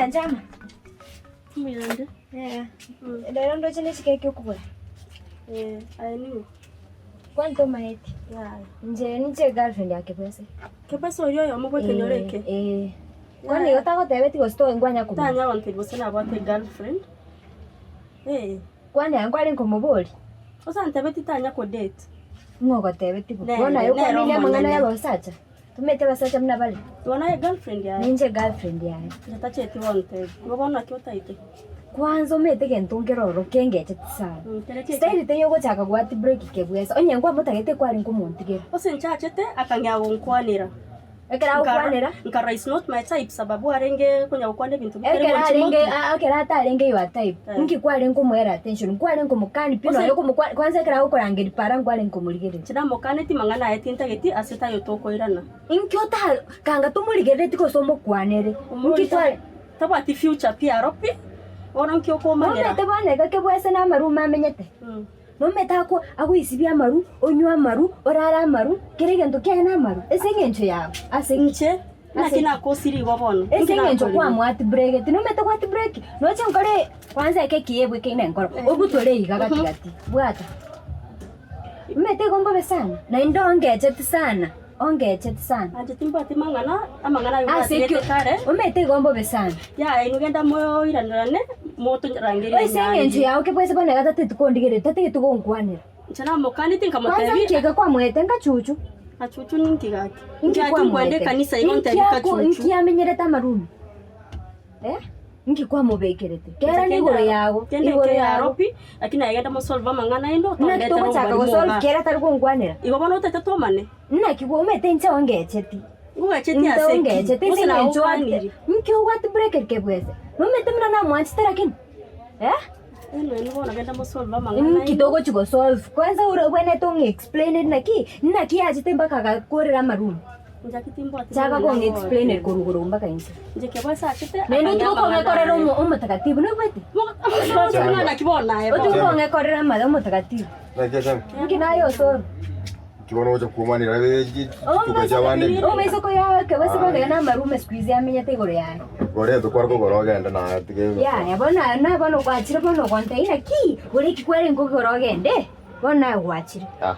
Nyanchama. Mbuyande. Eh. Rero ndoche ne chikeki okogora. Eh, aye ning'o? Kwani tomaeti? Yaya. Inche ninche girlfriend ya Kebwese. Kebwese oria oyomo bw'ekenyoro eke? Eh. Kwani igo tagotebeti gose to nkwanya komanya? Tanya gontebia gose nabwate girlfriend. Eh. Kwani aye nkware nkomoboria? Gose antebeti tanya kodate. Ng'o ogotebeti bo? Nere, Bono aye nere okwanire amang'ana omonene. ya abasacha? Tomanyete abasacha buna bare? Bono aye girlfriend yaye. Ninche girlfriend yaye. Inche tacheti gontebia. Igo bono naki otaete? Kwanza omanyete egento nkere ororo kengecheti sana. Mm, kere ki Style teiyo ogochaka goati break kebwesa. Onye nkwamotagete kware nkomontigera. Gose inche achete akang'ea gonkwanera. Ekero agokwanera. Nkarora is not my type sababu arenge konya gokwana ebinto bitari Ekero gochi arenge motwe. a- ekero atarenge your type, Eh. inki kwarenge komoera attention? Nkwarenge komokani pi Gose- nonya komokwa kwanza ekero agokorangeria para nkwarenge komorigereria. Inche namokaneti mang'ana aye tintageti ase tayo tokoirana. Inki ota kanga tomorigerereti gose omokwanere, inki kware. Tabwati future pi aro pi, bono nki okomanera. Nomanyete bono iga kebwese na amaru mamenyete. Nomanyete ako agoisibia amaru, onywe amaru, orare amaru, kera egento kiaye namaru, ase eng'encho yago, ase ki? Inche, naki Ase- nakosire igo bono? Ase Inki eng'encho nakorire? kwamwatibregeti, nomanyete gwatibrekia, noche nkore kwanza eke ekiebwe keine enkoro, obutore iga gati gati, bwata. Omanyete igo mbobe sana, naende ongecheti sana, ongecheti sana. Anche timbwati mang'ana, amang'ana ayio Ase bwatigete ekio, kare. omanyete igo mbobe sana. Yaya inwe genda moiranerane, motorangerie Ase eng'encho enyangi. yao kebwese bono iga tateti kondigereria, tatageti gonkwanera. Inche namokaneti Kwanza nkamotebia, nki iga kwamoete nkachuchu? Kachuchu ninki gaki? Inki Inki gaki nkwenda kwamoete? ekanisa igo Inki ntebi ako- kachuchu. inki amenyerete amarumi? Eh? Inki kwamobekerete? Kera nigoro yago, Kende igoro eke yago. yaro pi, lakini aye genda mosolve amang'ana aino, Naki tondetera togochaka oborimo gosolve igaa. kera tari gonkwanera? Igo bono otete twomane. Naki omanyete inche ongecheti. Ngogecheti Inche ase ki? ongecheti ase Gose eng'encho nagokwaniri? Inki obwate break kebwese? Nomanyete buna namwanchete lakini? Eh? Eno bono genda mosolve amang'ana Inki aino. togochi gosolve? Kwanza ore obwenerete ong'e explainere naki, naki yachete mpaka agakorera amarumi. Inche timbwati Chaka mang'ana kong'e explainere goteba. korwa igoro mpaka inse. Inche kebwese achete Naende akang'ea otige amang'ana kong'ekorera aye. omo omotakatifu noigwete? Ng'a naki bono aye Otige bono. kong'ekorera ama omotakatifu. Naki achame? Inki naye osoro? Bono ogocha kwomanera chituka chi'abande ime. Omoiseke oyo akebase bono iga namarume siku hizi amenyete igoro yaye. Goretwe kware kogora ogende naye tiga ebe. Yaya bono aye na bono gwachire bono ogontebia naki ore eki kwarenge okogora ogende bono naye gwachire. Ah.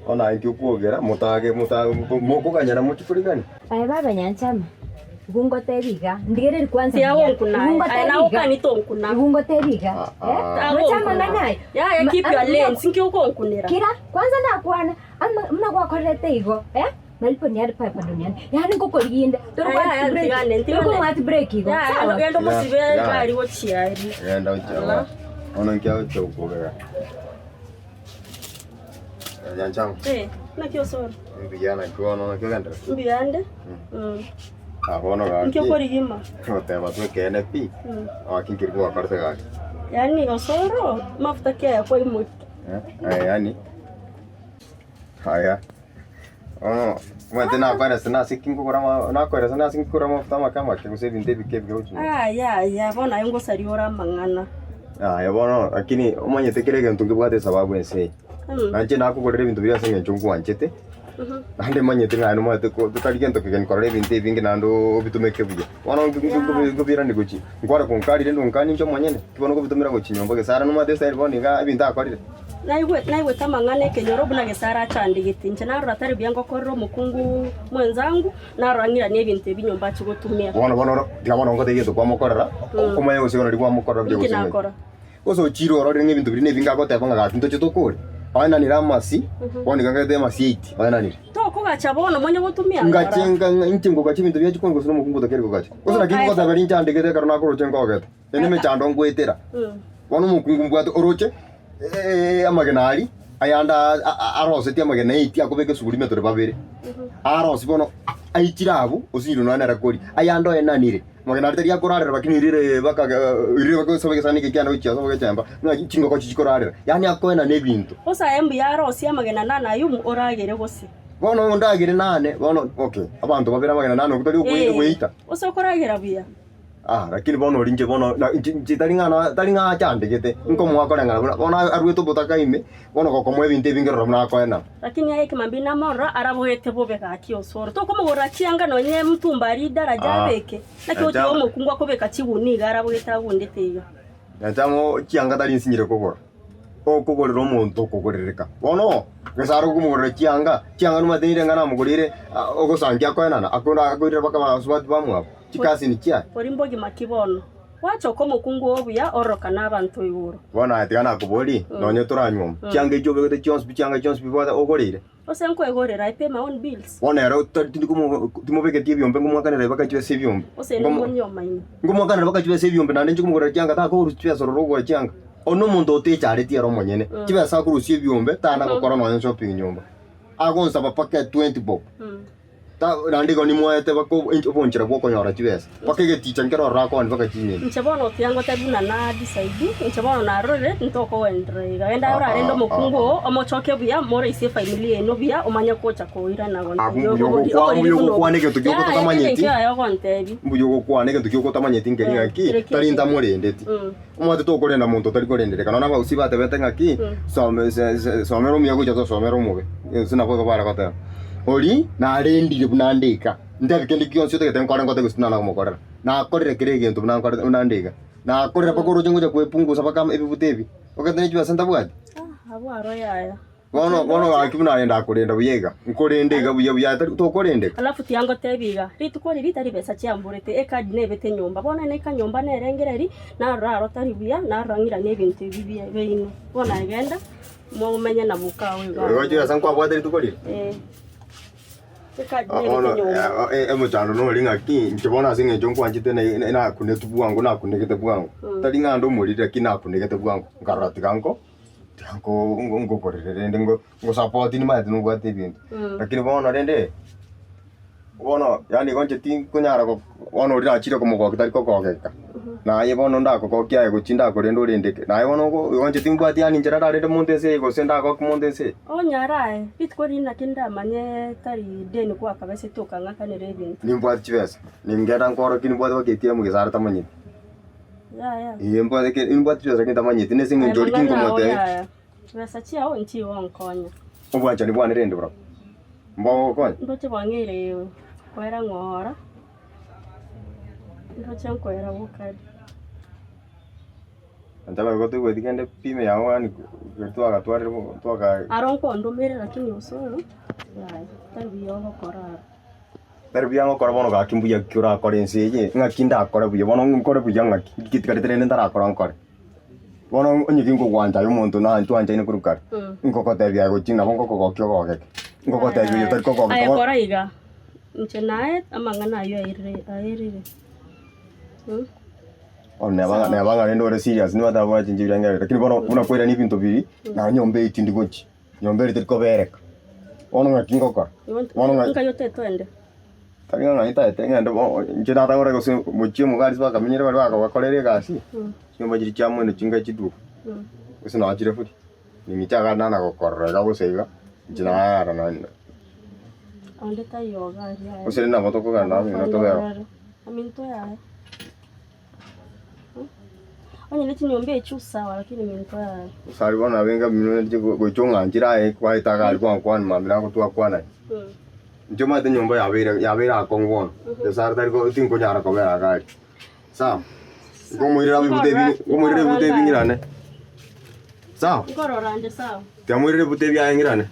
Bono aye inki okwogera motage motage mokoganyana mochie korigania. Aye baba nyanchama, igo ngotebie iga, ndigereria kwanza Tiga buya. gonkuna Igo aye. Aye ngotebie nawe iga, okani tonkuna. igo ngotebie iga, Ah, eh, ah. roche amang'ana aya. Yaya Ma- keep your ama- lanes, inki ogonkunera? Kira, kwanza nakwana, ama buna gwakorerete igo, eh, malipo ni are hapa duniani. Yaani ngokoriginde, tori Aya, aya, goati break, ntigane, tori ntigane. kong'ati break igo, Yaya, sawa? genda omosibe Yeah, yeah. egari gochia aria. Genda gochia Ala. Bono inki agochia gokwogera. Nyanchama. Eh, naki osore? Mbuya naki bono naki ogenderete? Mbuya ande. Mm. Ah, bono gaki. Inki okorigima? Goteba tu ekeene pi. Mm. Gaki nkeri gwakorete gaki. Yaani osoro, mafuta ki aya kwaimokia? Eh, eh, yaani aya. Bono omanyete nakoeresa nase ki nkogora ama nakoeresa nase ki nkogora amafuta amake amake gose ebinto ebike ebike gochia nyomba. Aya aya, bono aye ngosaria ore amang'ana. Aya bono lakini omanyete kera egento nkebwate esababu ense eye. Mm. Nainche nakogorera ebinto biria ase eng'encho nkwanchete, Mhm. naende manyete ng'a aye nomanyete ko totari gento kegeni korora ebinto ebinge naende obitumeke buya. Bono nki- nki- Yeah. nkobirani gochia, nkware konkarire rende onkanie inche omonyene, ki bono nkobitumera gochia nyomba gesara nomanyete estyle bono iga ebinto akorire. Naigwe naigwete amang'ana ekenyoro buna Gesare achandegete. Inche narora tari buya ngokorera omokungu mwenzangu, narora ng'iranie ebinto ebi nyomba achie gotumia. Bono bono oro tiga bono ngotebie egento kwamokorera, Mm. omanye gose nari kwamokorera buya Inki gose ng'ai. nakora? Gose ochire ororire ng'a ebinto biria nebinge agoteba ng'a gaki ntoche tokore, oenanire amasi, bono iga ngete emasi eight, oenanire. Tokogacha bono monye gotumia Ngache ngora. nga ng'a inche ngogacha ebinto bia chikoni gose na omokungu otakeri kogacha. Gose naki Aye. ngogotebia rinche andegete ekero nakoroche nkogete, eye nemechando ngoetera. Mm. Bono omokungu mbwate oroche amagena aria, ayande arosetie amagena eight akobeka esuguri ime tore babere, arosie bono aichire abwo, osinyirwe nonya nere koria, ayande oenanire, amagena aria tari akorarera lakini rire baka rire baka osobe egesani eke kiane gochia ase ogechemba, ng'a chingoko echi chikorarera, yaani akoenana ebinto. Gose aye mbuya arosie amagena nane ayio oragere gose. Bono ndagere nane, bono okay, abanto babere amagena nane okwo tari Ee, ogoita. gose okoragera buya. Ah, lakini bono oria inche bono na inche inche tari ng'a na tari ng'a achandegete, nkomoa koreng'ana buna bono aruete obotaka ime, bono gokomoa ebinto ebinge rora buna akoenana. Lakini aye ekemambia namorora araboete bobe gaki osoro. Tokomogorera chianga nonye mtumba aria idaraja Ah, abeke. Naki otiga Nachama- omokungu akobeka chigunia iga araboete agundete iga. Nachama chianga tari nsinyire kogora, okogorera omonto okogorereka. Bono, gose are okomogorera chianga, chianga nomanyete nire ng'a namogoreire ah, ogosangia akoenana, akoenda akoirera mpaka abasubati bamwabo. chikasini chiaye. Oria mbogima ki bono? Gwachoka omokungu oo buya, ororokane abanto igoro. Bono aye tiga nakoborie, nonye toranyuoma, chianga echio obegete chionsi pi, chianga chionsi pi bwate ogoreire. Gose nkoegorera, I pay my own bills. Bono ero tari tindi komo timobegeti ebiombe ngomwakanera mpaka chibesa ebiombe. Gose Ngomo- nomonyuoma ime. Ngomwakanera mpaka chibesa ebiombe naende inche komogorera chianga takorusia chibesa ororo ogora chianga. Oyo nomonto otechareti ere omonyene, chibesa akorusia ebiombe tana gokora nonye shopping nyomba. Agonsaba mpaka 20 bob. Naende igo nimwaete baka obonchera bw'okonyora chibesa, mpaka egeticha nkere ororo akooni mpaka chinyeni. Inche bono tiga ngotebi buna na decide, inche bono narorire ntokogenderera iga. Genda orarende omokungu oo, omochoke buya, moroisie efamiri yaino buya, omanye gocha koirana Abwo gontebia mbuya oboriri ogokwa- oboriri mbuya buna obo. ogokwana egento gioko Yaya, totamanyeti. ekio aye ogontebia. Mbuya ogokwana egento gioko otamanyeti nkeri ng'aki, Kere ki tari eke? ntamorendeti. Omanyete tokorenda monto otari korendereka, nonya abagusii batebete ng'aki, some se se somera omuya gocha tosomera omobe, gose nabo igo bare goteba. Oria narendire buna nde iga, ntebi kende gionsi otagete nkore ngote gose tinana komokorera. Nakorire kera egento buna nkorete buna nde iga. Nakorire mpaka oroche ngocha kwepungusa mpaka ebibuto ebi, ogete ne chibesa ntabwati. Ah, abwo aro yaya. Bono bono gaki buna aye ndakorenda buya iga, nkorende iga buya buya tari tokorendeka. Alafu tiga ngotebie iga, rituko riria ritari besa chiamborete, ekadi nebete nyomba. Bono naika nyomba nerengereri, narora aro tari buya, narora ng'iranie ebinto ebi bie biaino. Bono aye genda, momenye na mokao iga Igo abwo. chibesa nkwabwate rituko riria? Eh. Ekadi nebete Bono nyomba. omochando nore ng'aki, inche bono ase eng'encho nkwanchete na nakunetwe bwango nakunegete bwango, tari ng'a ande omoriri lakini nakunegete bwango, nkarora tiga nko. Nkokorere rende ngosapoti nimanyete nobwate ebinto. Lakini bono rende, bono yaani igo inche tinkonyara bono oria nachire komogokia tari kogogeka. Naye bono ndakogokia aye gochia ndakorenda orendeke. Naye bono igo inche timbwati yaani inchera ndarende monto ense eye gose ndagokia monto ense eye. Onyare aye, rituko riria naki ndamanye tari deni kwakabesete okang'akanera ebinto. Nimbwate chibesa, ningenda nkorokie nimbwate mpaka ATM gose are tamanyeti. Yaya. Ee, mbwate ke- nimbwate chibesa lakini tamanyeti, nese eng'encho oria Amang'ana ao kinkomotebia. yaya. Chibesa chiao nchigonkonya. Obwanchani bwane rende barabwo, mbogokonya? Ndoche bwang'eire koera ng'ora, ndoche nkoera bokare. Inche abaibori toigweti kende pi ime yao yaani twagatwarire bo twaka. Aro nkondomere lakini osoro, yaya, tari buya ogokora aro. Tari buya ngokora bono gaki mbuya ki orakore ense eye, ng'aki ndakore buya, bono nkore buya ng'aki, getigarete rende ntarakora nkore. Bono onye ginkogwancha aye omonto na ntwanchaine korwa kare, nkogotebia aye gochia nabo ngokogokia ogogeke, nkogotebia oyo tari kogogeka Aye bono. kora iga, inche naye amang'ana ayio airire aerire. Bono neba ng'a neba ng'a rende ore serious nigo batabwati chinche birengererio, lakini bono buna koirania ebinto biria, nonye nyomba eywo tindi gochia. Nyomba eria teri kobereka. Bono ng'aki ngokora? Bono ng'aki? Nkai otete oende? Tari ng'a ng'ai ntaete ng'ende bo inche natagora gose mochie omogari ase bakamenyire baria bakobakorera egasi, chinyomba chiria chia mwene chinga chiduka, gose noo chire free. Ning'iche iga nana gokorora iga gose iga, inche nayara naende. Onde taiyo iga aria aye. Gose rende nabo tokogenda amo tobere. Aminto yaye. Onye ne chinyomba echio sawa lakini minto yaye. Gose bono nabo enga mino gocha ong'anchire aye kwaete agari kwankwana mambia nagotwakwanani. Inche omanyete enyomba yabeire yabeire akong'u bono, gose are tari ko tinkonyara kobera iga aria. Sawa? Nkomoirera ebinto ebi nkomoirera ebinto ebi ng'irane. Sawa? Nkorora inde sawa. Tiamoirera ebinto ebi aye ng'irane.